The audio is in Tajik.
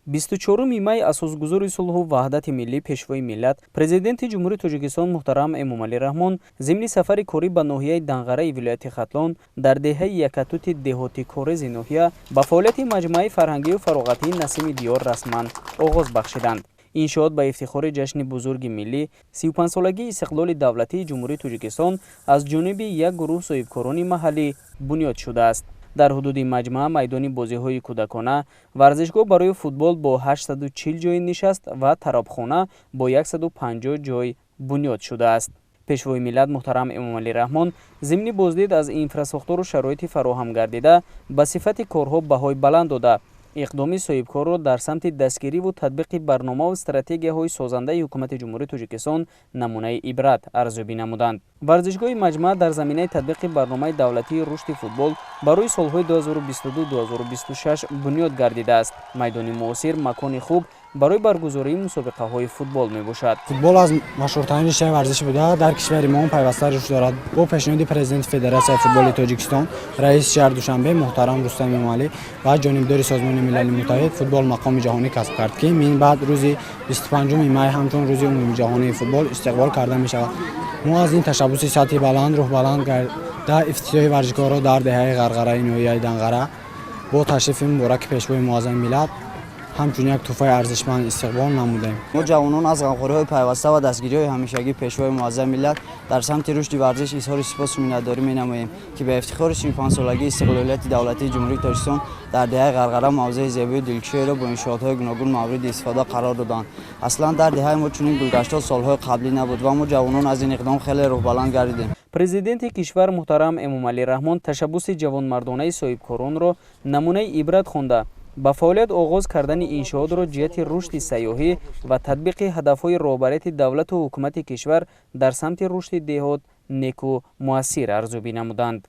24 май асосгузори сулҳу ваҳдати миллӣ, Пешвои миллат, Президенти Ҷумҳурии Тоҷикистон муҳтарам Эмомалӣ Раҳмон зимни сафари корӣ ба ноҳияи Данғараи вилояти Хатлон дар деҳаи Якатути деҳоти Корези ноҳия ба фаъолияти маҷмӯаи фарҳангию фароғатии «Насими диёр» расман оғоз бахшиданд. Иншоот ба ифтихори ҷашни бузурги миллӣ, 35-солагии истиқлоли давлатии Ҷумҳурии Тоҷикистон, аз ҷониби як гурӯҳ соҳибкорони маҳаллӣ бунёд шудааст. Дар ҳудуди маҷмӯа майдони бозиҳои кӯдакона, варзишгоҳ барои футбол бо 840 ҷойи нишаст ва таробхона бо 150 ҷой бунёд шудааст. Пешвои миллат муҳтарам Эмомалӣ Раҳмон зимни боздид аз инфрасохтору шароити фароҳам гардида ба сифати корҳо баҳои баланд дода, иқдоми соҳибкорро дар самти дастгириву татбиқи барномаву стратегияҳои созандаи Ҳукумати Ҷумҳурии Тоҷикистон намунаи ибрат арзёбӣ намуданд. Варзишгоҳи маҷмӯа дар заминаи татбиқи барномаи давлатии рушди футбол барои солҳои 2022-2026 бунёд гардидааст. Майдони муосир макони хуб барои баргузории мусобиқаҳои футбол мебошад. Футбол аз машҳуртарин риштаи варзишӣ буда, дар кишвари мо пайваста рушд дорад. Бо пешниҳоди президенти Федератсияи футболи Тоҷикистон, раиси шаҳри Душанбе муҳтарам Рустам Эмомалӣ ва ҷонибдори Созмони Милали Муттаҳид, футбол мақоми ҷаҳонӣ касб кард, ки мин баъд рӯзи 25 май ҳамчун Рӯзи умумиҷаҳонии футбол истиқбол карда мешавад. Мо аз ин ташаббуси сатҳи баланд рӯҳбаланд гардида, ифтитоҳи варзишгоҳро дар деҳаи Ғарғараи ноҳияи Данғара бо ташрифи мубораки Пешвои муаззами миллат ҳамчун як тӯҳфаи арзишманд истиқбол намудем. Мо, ҷавонон, аз ғамхориҳои пайваста ва дастгириҳои ҳамешагии Пешвои муаззами миллат дар самти рушди варзиш изҳори сипосу миннатдорӣ менамоем, ки ба ифтихори 35-солагии истиқлолияти давлатии Ҷумҳурии Тоҷикистон дар деҳаи Ғарғара мавзеи зебои дилкушоеро бо иншоотҳои гуногун мавриди истифода қарор доданд. Аслан дар деҳаи мо чунин гулгаштҳо солҳои қаблӣ набуд ва мо, ҷавонон, аз ин иқдом хеле рӯҳбаланд гардидем. Президенти кишвар муҳтарам Эмомалӣ Раҳмон ташаббуси ҷавонмардонаи соҳибкоронро намунаи ибрат хонда, ба фаъолият оғоз кардани иншоотро ҷиҳати рушди сайёҳӣ ва татбиқи ҳадафҳои роҳбарияти давлату ҳукумати кишвар дар самти рушди деҳот неку муассир арзёбӣ намуданд.